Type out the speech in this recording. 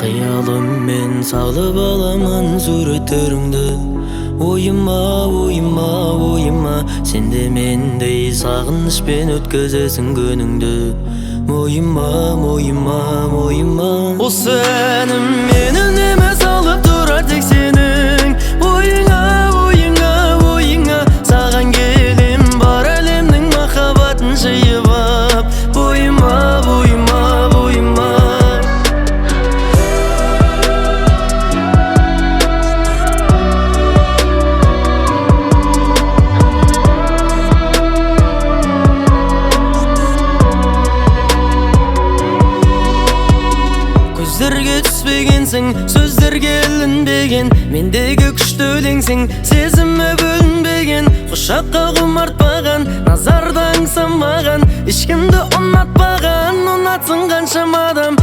Қиялыммен салып аламын суреттеріңді. Ойыма, ойыма, ойыма. Сен де мендей сағынышпен өткізесің күніңді. Мойыма, мойыма, мойыма. Осы әнім мен үнемі салып тұрар тек сенің ойыңа, ойыңа, ойыңа. Саған келем бар әлемнің махаббатын жиып ап. Бойыма, бойыма, бойыма. Көздерге түспегенсің, сөздерге ілінбеген. Мендегі күшті өлеңсің, сезімі бөлінбеген. Құшаққа құмартпаған, назарды аңсамаған. Ешкімді ұнатпаған, ұнатсын қаншама адам.